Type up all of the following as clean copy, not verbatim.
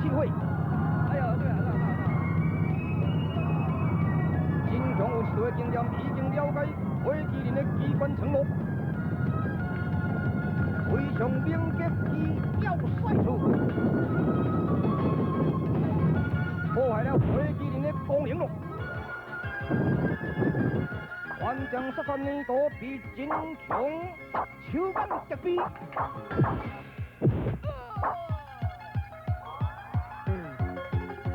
气火。哎呀，对啊，对啊，对啊！真强有一个经验，已经了解火麒麟的机关承诺，非常明击其要塞处，破坏了火麒麟的功能咯。反将十三年都被真强手眼击毙。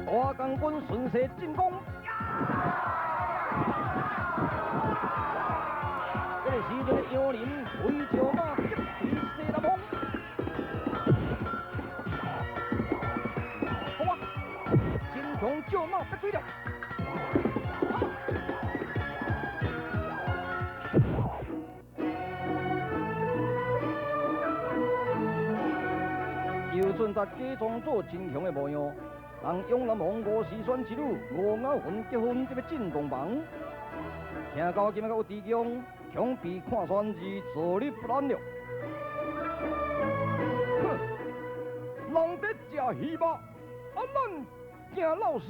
大将军顺势进攻，这个时阵的杨林挥石马击飞西南风，好啊，真强借马逼对了。尤俊达假装做真强的模样。人永南王吴时选之女吴雅云结婚，就欲进洞房。听到今仔个有弟兄强被看穿而坐立不安了。哼，人伫食鱼肉，啊咱惊落屎，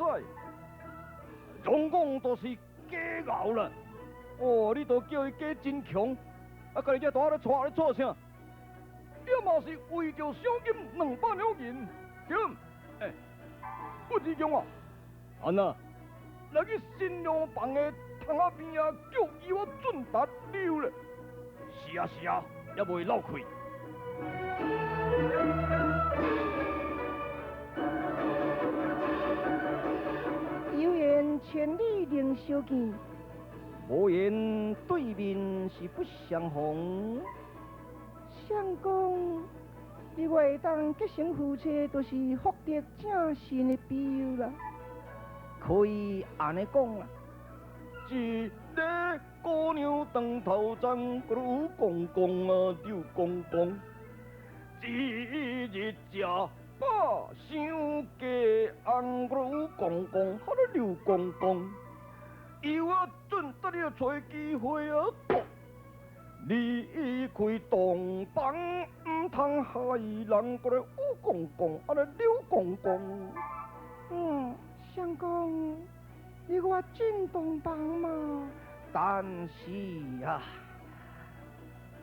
总讲都是假熬啦。哦，你都叫伊假真强，啊，家己这大咧带咧做啥？你嘛是为著赏金200两银，对？欸，不志强啊，安那来去新娘房的窗仔边啊，叫伊我俊达溜咧。是啊是啊，也袂漏气。有缘千里能相见，无缘对面是不相逢。相公，你我会当结成夫妻，就是福德正神的庇佑啦。可以按呢讲啦，一个姑娘当头站，刘公公啊，刘公公，一日食饱伤鸡红，刘公公，好咧，刘公公，由我准得你找机会啊！离开洞房，毋通害人，阁咧吴公公，按呢刘公公。相公，你我进洞房嘛？但是啊，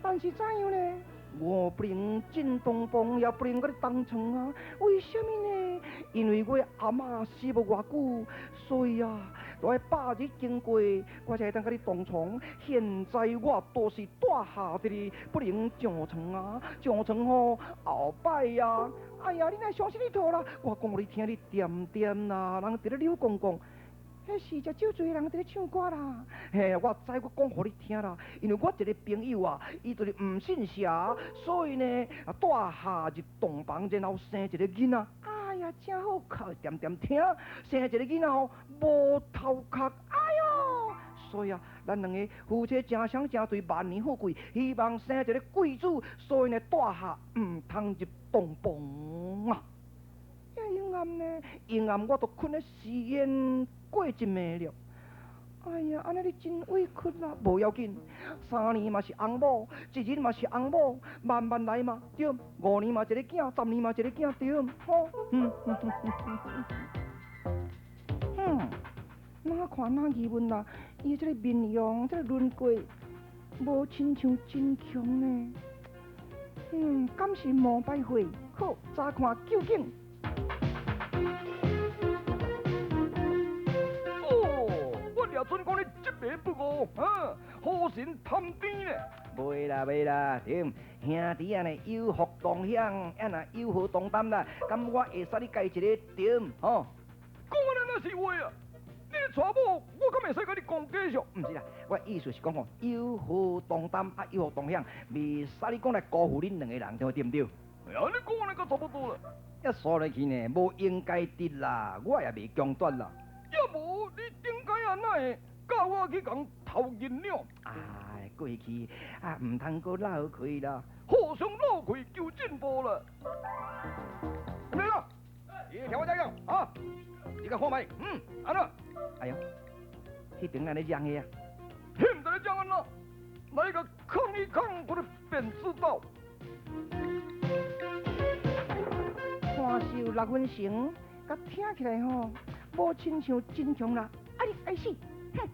但是怎样呢？我不能进洞房，也不能佮你同床啊！为什么呢？因为我阿嬷死无偌久，所以啊，都爱100日经过，我才会当佮你同床。现在我都是住下伫哩，不能上床啊！上床吼，后摆啊！哎呀，你哪相信你套啦？我讲予你听，你恬恬啦，人伫咧柳公公。彼是食酒醉的人伫咧唱歌啦。嘿，我知，我讲予你听啦。因为我一个朋友啊，伊就是毋信邪，所以呢，带下入洞房，然后生一个囡仔。哎呀，真好，靠，恬恬听，生一个囡仔吼，无头壳。哎哟，所以啊，咱两个夫妻成双成对，万年富贵，希望生一个贵子，所以呢，带下毋通入洞房啊。遐阴暗呢？阴暗，我都睏咧时间过一暝了。哎呀，按呢你真委屈啦！无要紧，3年嘛是翁某，一日嘛是翁某，慢慢来嘛，对。5年嘛一个囝，10年嘛一个囝，对。好，哪看哪疑问啦？伊这个面容，这个轮廓，无亲像真强呢。敢是冒牌货？好，查看究竟。准讲你执迷不悟，啊，好神贪甜咧。袂啦袂啦，对，兄弟啊呢有福同享，啊若有祸同担啦，敢我会使你家一个对，吼？讲按呢哪是话啊？你娶某，我敢会使共你讲假俗？毋是啦，我意思是讲吼，有祸同担啊，有福同享，袂使你讲来辜负恁两个人，对毋对？哎呀，你讲按呢阁差不多啦。一煞落去呢，无应该得啦，我也袂强夺啦。也无你顶摆啊，哪会教我去共偷银两？哎，过去啊，毋通阁闹开啦，互相闹开求进步啦。来啦，你听我讲啊，你个看觅，按怎？哎呦，彼顶安呢讲的啊？彼毋知咧讲按怎？来个抗一抗，我就便知道。看秀六分成。佮聽起來吼，無親像真強啦，啊你該死！哼！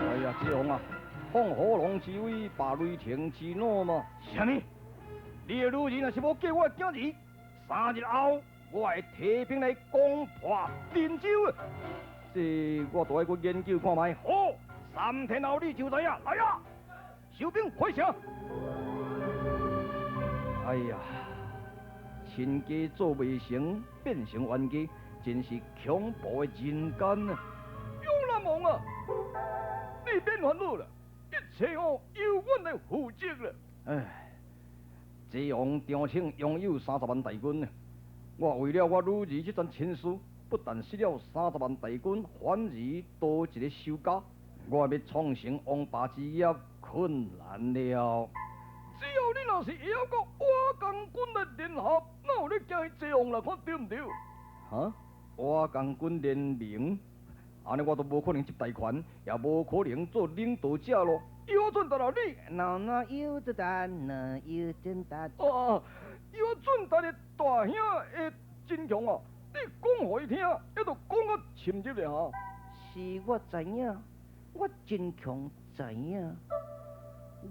哎呀，這王啊，放火龍之威，罷雷霆之怒嘛。啥物？你的女兒若是無嫁我的囝兒，3日後我會提兵來攻破鎮州。這我都愛閣研究看覓。好，3天後你就知影。來啊，收兵回城。哎呀，親家做未成，變成冤家，真是恐怖的人間啊！楊南王啊，你免煩惱啦，一切哦由阮來負責啦。唉，這王張請擁有三十萬大軍，我為了我女兒這樁親事，不但失了三十萬大軍，反而多一個仇家。我欲創成王霸之業困難了。只要你若是會曉佮瓦崗軍來聯合，哪有咧驚伊齊王啦？看對毋對？哈？瓦崗軍聯盟，按呢我都無可能執大權，也無可能做領導者咯。姚俊達啊，你哪有俊達，哪有俊達？啊，姚俊達的大兄會真強啊！你講予伊聽，猶都講較深入咧哈。是我知影，我真強知影。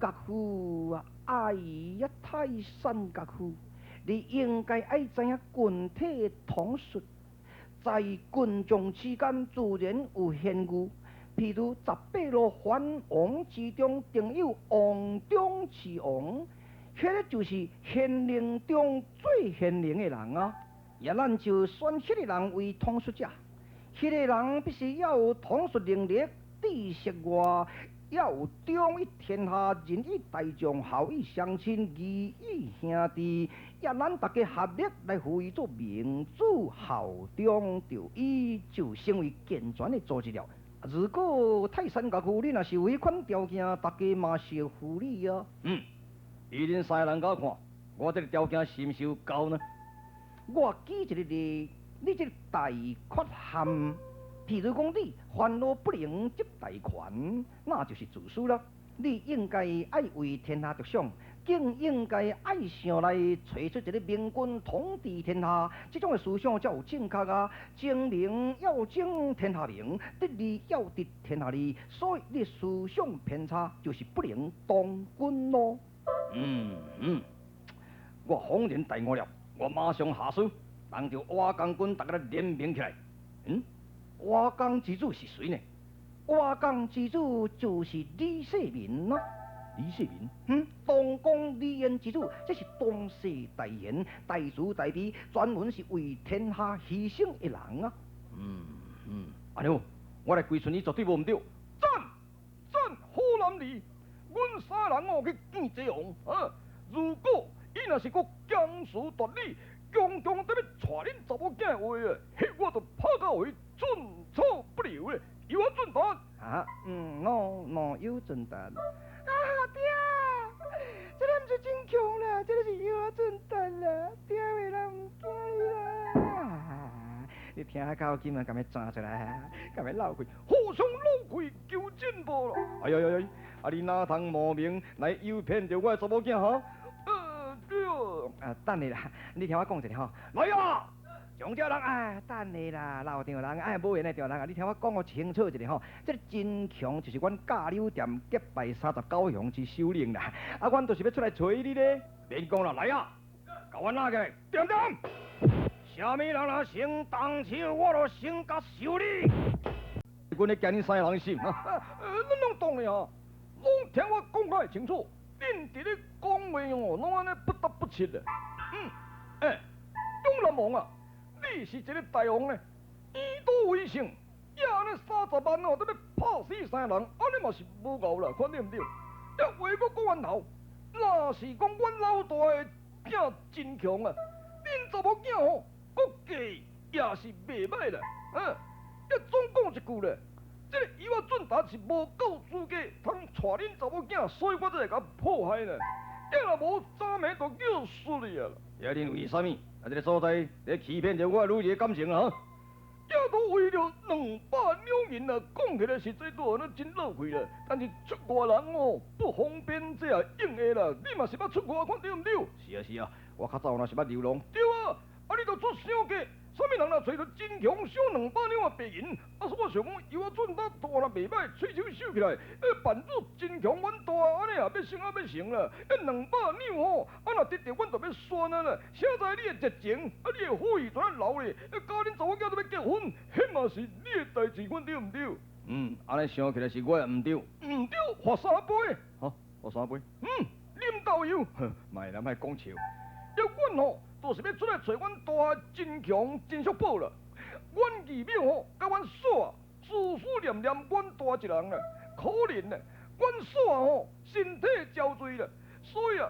岳父啊，哎呀，泰山岳父，你應該愛知影群體的統術，在群眾之間自然有賢愚。譬如十八路藩王之中，定有王中之王，彼个就是賢能中最賢能的人啊！也咱就選彼个人為統率者，彼个人必須要有統率能力、知識外，要有忠於天下、仁義大眾、孝義鄉親、義以兄弟，也咱大家合力來扶伊做民主效忠，就伊就成為健全的組織了。如果泰山岳父你若是有彼款條件，大家嘛是會服你啊。嗯，以恁三個人佮看，我這个條件是毋是有夠呢？我舉一個例，你這個大缺陷，譬如講你煩惱不能執大權，那就是自私啦。你應該愛為天下著想，更應該愛想來揣出一个明君統治天下，這種的思想才有正確啊。爭名要爭天下名，得利要得天下利，所以你思想偏差，就是不能當君咯。嗯嗯，我恍然大悟了，我馬上下書，人就瓦崗軍大家來聯名起來。嗯，瓦崗之主是誰呢？瓦崗之主就是李世民咯。李世民，嗯，東宮李淵之子，這是當世大賢，大慈大悲，專門是為天下犧牲的人啊。嗯嗯，按呢，我來歸順伊絕對無毋對。讚讚，好男兒，阮三人哦去見齊王啊！如果伊若是閣強詞奪理，強強欲娶恁查某囝的話啊，彼我就拍到予伊寸草不留咧。由我俊達啊，嗯，我我有俊達。啊爹，這個毋是真強啦，這個是姚俊達啦，爹袂人毋驚你啦。你聽到金啊，敢欲鑽出來，敢欲漏氣，互相漏氣求進步咯。哎呀呀呀！啊，你哪通冒名來誘騙著我的查某囝哈？對啊，等下啦，你聽我講一下吼。來啊！長者人啊，等下啦，老丈人哎，無閒的丈人啊，你聽我講個清楚一下吼。這个真強就是阮甲柳店結拜39鄉之首領啦。啊，阮就是欲出來揣你咧。免講啦，來啊，共我拿起來，點點。啥物人若先動手，我就先共修理。阮咧驚恁三個人死啊！恁攏當咧啊，攏聽我講較會清楚。恁佇咧講話哦，攏按呢不得不切的。嗯，欸，張南王啊！你是一个大王呢，以賭為生，也按呢三十萬哦，都欲拍死三个人，按呢嘛是無夠啦，看對毋對？這話閣講完頭，若是講阮老大的囝真強啊，恁查某囝吼，閣嫁也是袂䆀啦。嗯，這總講一句咧，這个伊我俊達是無夠資格通娶恁查某囝，所以我才會共破壞呢。這若無早暝就叫死你啊！呀，恁為啥物？啊，這个所在咧欺騙著我女兒的感情啊！這都為了200兩銀啊，講起來實在都安呢真落氣啦。但是出外人哦，不方便這也應的啦。你嘛是捌出外，看對毋對？是啊是啊，我較早若是捌流浪。對啊，啊你都出傷過，啥物人若揣著真強賞200兩的白銀，啊所以我想講游仔俊達都若袂䆀，喙手收起來，扮做真強阮大按呢啊，欲成啊欲成啦，200兩吼，啊若得著阮就欲選啊啦，誰知你的熱情，啊你的好意全流咧，佮恁查某囝都欲結婚，彼嘛是你的代誌，阮對毋對？嗯，按呢想起來是我的毋對，毋對，罰三杯，哈，罰三杯，嗯，啉豆油，莫啦，莫講笑。叫阮吼，就是欲出來揣阮大真強真叔寶啦。阮義母吼，佮阮嫂啊，思思念念阮大一人啦，可憐啦，阮嫂啊吼，身體憔悴啦，所以啊，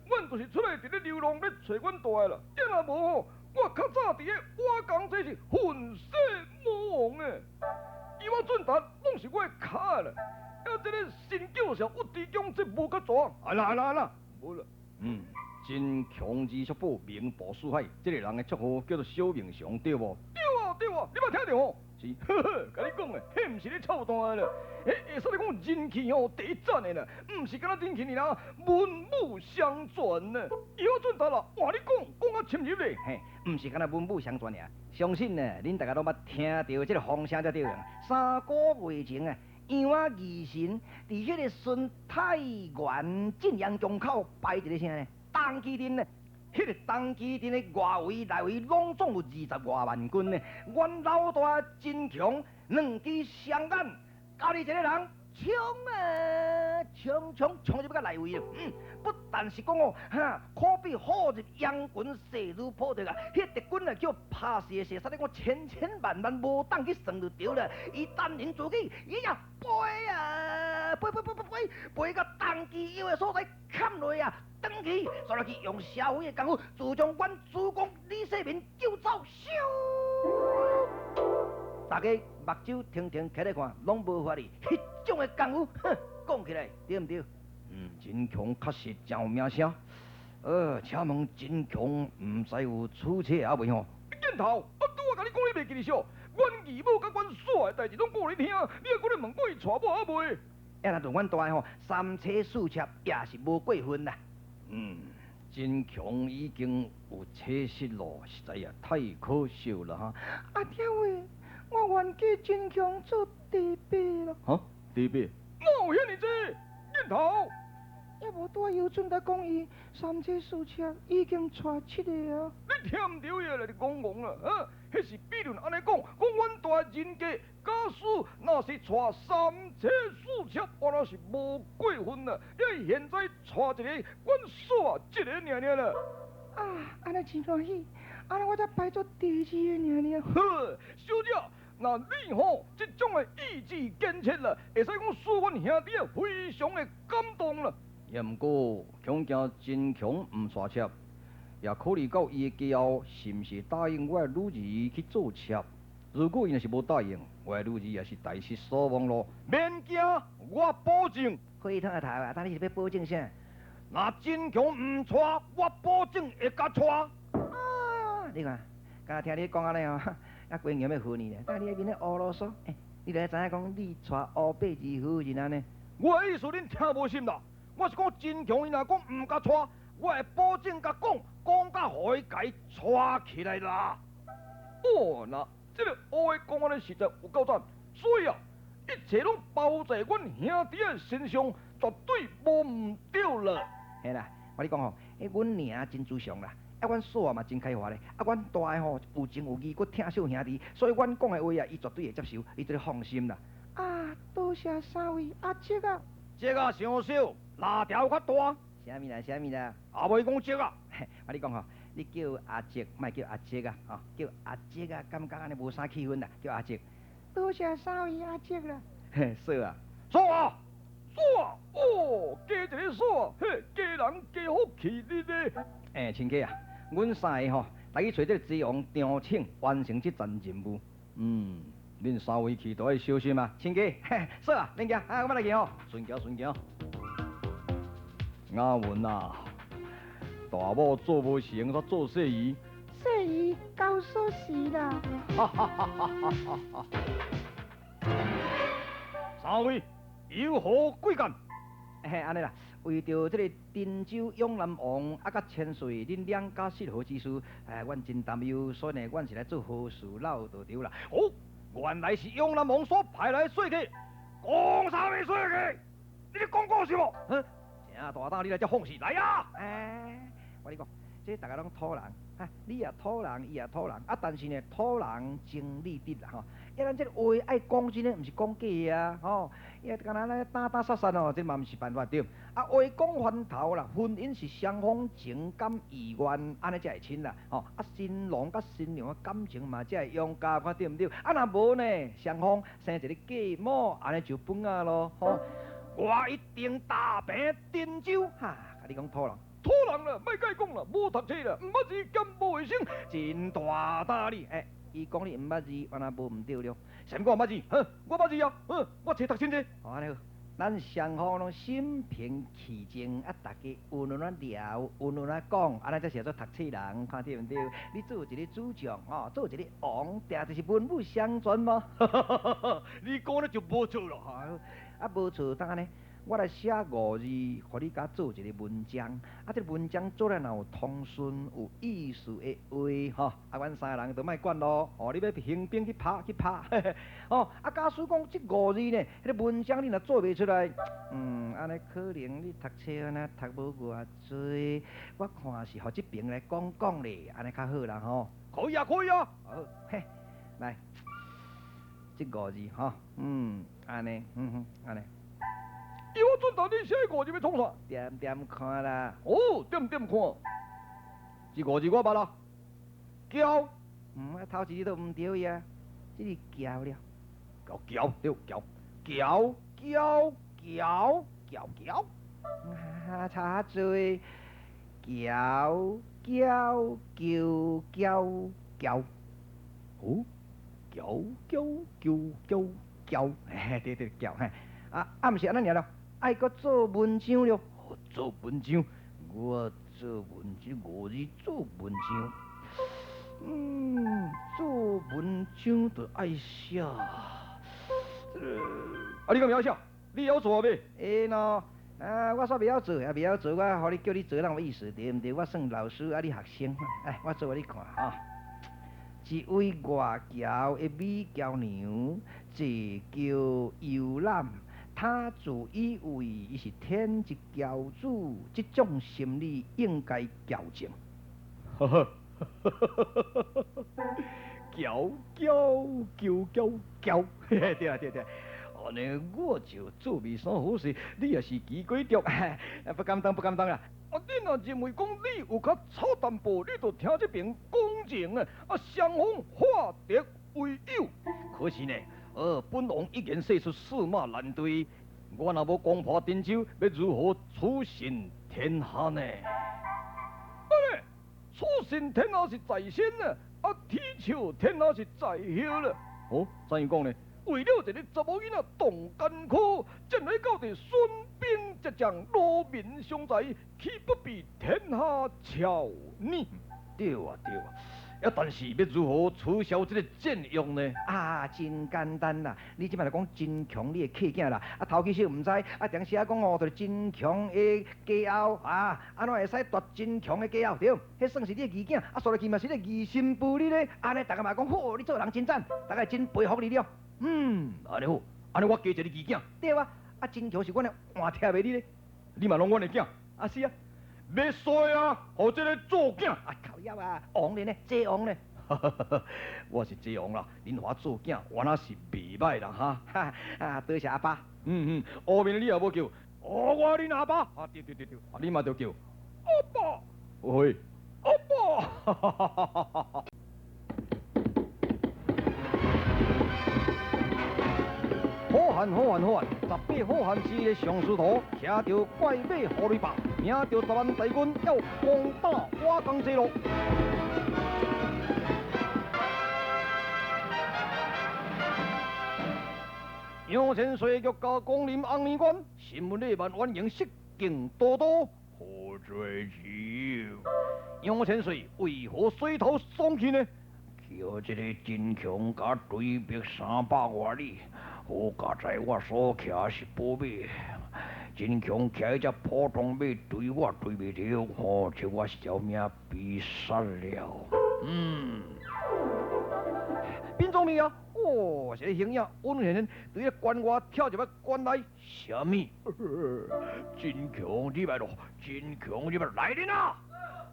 阮就是出來佇咧流浪咧揣阮大的啦。若無吼，我較早佇咧瓦工這是混世魔王欸。伊我俊達攏是我的跤啦，啊，這个神叫上屈指強這無較大。啊啦啊啦啊啦，無啦。嗯，真強二叔寶名播四海，這个人的綽號叫做小明祥，對無？對啊對啊，你捌聽著吼？是，呵呵，共你講的，彼毋是咧臭彈啦，彼會使咧講人氣吼第一讚的啦，毋是干焦人氣爾，文武雙全呢。伊好俊達啦，換你講，講較深入咧。嘿，毋是干焦文武雙全爾，相信呢，恁大家攏捌聽著這个風聲才對啦。3個月前啊，楊仔義神佇彼个孫太原晉陽宮口擺一个啥呢？東基陣呢？彼个東基陣的外圍內圍攏總有20外萬軍呢。阮老大真強，兩支雙眼，家己一個人衝啊，衝衝衝入欲到內圍啊！嗯，不但是講哦，哈，可比虎入羊群，勢如破竹啊！彼敵軍啊，叫拍死的勢，使你講千千萬萬無當去算就著啦。伊單人自己，伊也飛啊，飛飛飛飛飛，飛到東基藥的所在，砍落啊，轉去，煞落去用社會的功夫，自將阮主公李世民救走，咻！大家目睭停停起來看，攏無法哩，彼種的功夫，哼，講起來對毋對？嗯，真強確實真有名聲。請問真強毋知有娶妻猶未吼？你見頭，啊，拄仔共你講你袂記得唁？阮義母佮阮嫂的代誌攏講予你聽，你猶閣咧問我伊娶某猶未？啊，若論阮大的吼，三妻四妾也是無過分啦。嗯，真強已經有妻室咯，實在也太可惜了哈。阿天偉，我願嫁真強做弟伯咯。哈，弟伯？哪有遐爾濟？見頭。猶無拄仔尤俊達講伊三妻四妾已經娶七個啊！你聽毋著伊啦，你戇戇啦，啊！彼是比論按呢講，講阮大人格，假使若是娶三妻四妾，我若是無過分啦。伊現在娶一个，阮嫂啊一個爾爾啦。啊，按呢真歡喜，按呢我才排做第二個爾爾。呵，小姐，若你吼這種的意志堅切啦，會使講使阮兄弟非常的感動啦。也毋過，恐驚真強毋娶妾，也考慮到伊的家後是毋是答應我的女兒去做妾。如果伊若是無答應，我的女兒也是大失所望咯。免驚，我保證。火炭頭啊，等你是欲保證啥？若真強毋娶，我保證會共娶。啊！你看，敢聽你講按呢吼，啊，規硬欲分你咧。但你彼面咧烏囉嗦，欸，你著愛知影講，你娶烏伯二夫人按呢？我的意思恁聽無深啦。我是講真強，伊若講毋共娶，我會保證共講，講甲予伊共娶起來啦。哦，那這个話講按呢實在有夠讚，所以啊，一切攏包在阮兄弟的身上，絕對無毋對啦。嘿啦，我你講吼，欸，阮娘真慈祥啦，啊，阮嫂嘛真開化咧，啊，阮大的吼有情有義，閣疼惜兄弟，所以阮講的話啊，伊絕對會接受，伊絕對放心啦。啊，多謝三位阿叔啊。這仔傷小，辣條較大。啥物啦？啥物啦？阿袂講叔啊。我你講吼，你叫阿叔，莫叫阿叔啊，吼，叫阿叔啊，感覺按呢無啥氣氛啦，叫阿叔。多謝三位阿叔啦。嫂啊，嫂啊，嫂啊，哦，加一个嫂啊，嘿，家人加福氣你咧。欸，親家啊，阮三个吼，來去揣這個齊王張請，完成這層任務。嗯，恁三位去都愛小心啊。親家，嫂啊，免驚，啊，我來去吼。順行順行。阿文啊，大某做無成，煞做細姨。細姨交鎖匙啦。哈哈哈哈哈哈！三位有何貴幹？嘿，按呢啦，為著這个汀州永南王啊，佮千歲恁兩家失和之事，哎，阮真擔憂，所以呢，阮是來做和事佬就對啦。哦，原來是永南王所派來的說客，講啥物說客？你咧講故事無？哼，誠大膽，你來遮放肆，來啊！哎，我跟你講，這逐家攏討人，哈，你也討人，伊也討人，啊，但是呢，討人情理得啦吼。啊，咱這个話愛講真的，毋是講假的啊，吼！伊敢若咧打打殺殺哦，這嘛毋是辦法對。啊，話講翻頭啦，婚姻是雙方情感意願，按呢才會親啦，吼！啊，新郎佮新娘的感情嘛才會融合，看對毋對？啊，若無呢，雙方生一個繼母，按呢就分啊咯，吼！我一定打平汀州，哈！共你講討人，討人啦，莫佮伊講啦，無讀冊啦，毋捌字兼無衛生，真大膽你，欸。伊講你毋捌字，原來無毋對了。啥物我毋捌字？哼，我捌字啊！哼，我冊讀真濟。好，按呢好，咱雙方攏心平氣靜，啊，大家溫溫仔聊，溫溫仔講，按呢才是叫做讀冊人，看對毋對？你做一个主將，吼，做一个王，定就是文武雙全嘛。你講的就無錯啦。啊，無錯，當按呢？我來寫五字，予你共做一个文章。啊，這个文章做了若有通順、有意思的話，吼，啊，阮三个人就莫管咯。哦，你欲興兵去拍去拍，哦，啊，假使講這五字呢，彼个文章你若做袂出來，嗯，按呢可能你讀冊按呢讀無偌濟，我看是予這爿來講講咧，按呢較好啦吼。可以啊，可以啊。好，嘿，來，這五字吼，嗯，按呢，嗯哼，按呢。伊我准頭，你寫五字欲創啥？點點看啦。哦，點點看。這五字我捌啦。嬌。嗯，啊，頭一字都毋對呀，這是嬌了。嬌嬌對嬌嬌嬌嬌嬌嬌。啊，差濟。嬌嬌嬌嬌嬌。哦，嬌嬌嬌嬌嬌。嘿，對對嬌嘿。啊啊，毋是按呢爾咯。愛閣做文章了，做文章，我做文章，五字做文章，嗯，做文章就愛寫。啊，你敢會曉寫？你會曉做未？會喏，啊，我煞袂曉做，也袂曉做，我予你叫你做，哪有意思對毋對？我算老師，啊，你學生，來，我做予你看哈。一位外僑的美嬌娘，坐轎遊覽。他自以為伊是天之驕子，這種心理應該矯正。呵呵，嬌嬌嬌嬌嬌，對啊對對，按呢我就做袂啥好勢，你也是奇鬼著，不敢當不敢當啦。啊，你若認為講你有較差淡薄，你就聽這爿講情啊，啊，雙方化敵為友。可是呢？本王一言說出駟馬難追，我若無攻破汀州，欲如何取信天下呢？啊咧，取信天下是在先啊，啊，啼笑天下是在後啦。哦，怎樣講呢？為了一个查某囡仔動艱苦，戰來到底損兵折將，勞民傷財，豈不被天下笑呢？對啊，對啊。啊，但是欲如何取消這个戰役呢？啊，真簡單啦！你這擺來講真強，你的契囝啦，啊頭其實毋知，啊定時仔講哦，就是真強的家後啊，按怎會使奪真強的家後？對，彼算是你的義囝，啊，煞落去嘛是你的義新婦你咧，按呢逐家嘛講，好，你做人真讚，逐家真佩服你了。嗯，按呢好，按呢我加一個義囝。對啊，啊真強是阮的換貼的你咧，你嘛攏阮的囝。啊是啊。欲衰啊！予這个做囝啊，靠腰啊，王咧呢？這王咧？我是這王啦，恁予我做囝，原來是袂歹啦哈！哈啊，多謝阿爸。嗯嗯，後面你也無叫，哦，我恁阿爸。啊，對對對對，啊，你嘛著叫阿爸。喂，阿爸。好漢好漢好漢，18好漢之个上司徒，騎著怪馬虎雷霸，領著10萬大軍要攻打瓦崗寨咯。楊千歲欲駕光臨紅衣關，新聞禮萬婉瑩失敬多多，何罪之有？楊千歲為何垂頭喪氣呢？叫這个真強共追逼300外里。好佳哉，我所騎是寶馬，真強騎彼隻普通馬追我追袂著，吼，這我小命被殺了。嗯，變做物啊？哦，這个形影穩現現對個關外跳入去關內，啥物？真強入來咯，真強入來，來人啊！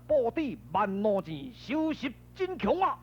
布置萬路錢收拾真強啊！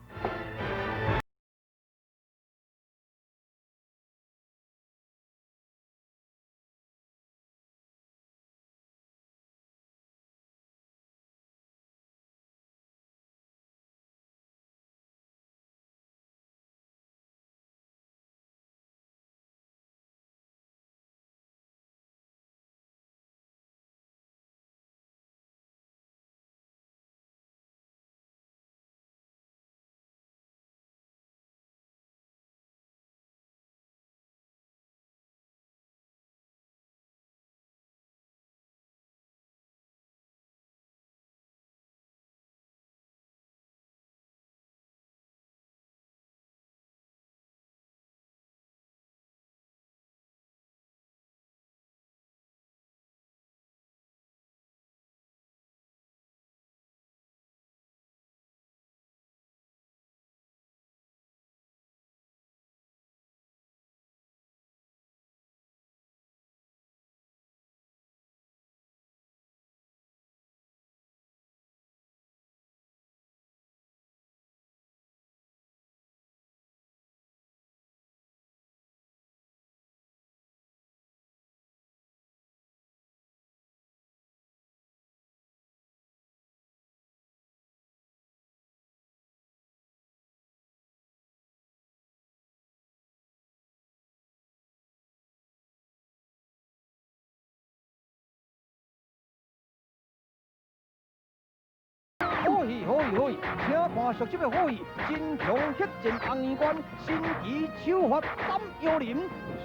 好戲好戲好戲，請看熟悉的好戲《真強血戰紅衣關》，神奇手法斬妖林，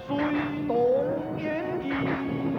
隨動演技。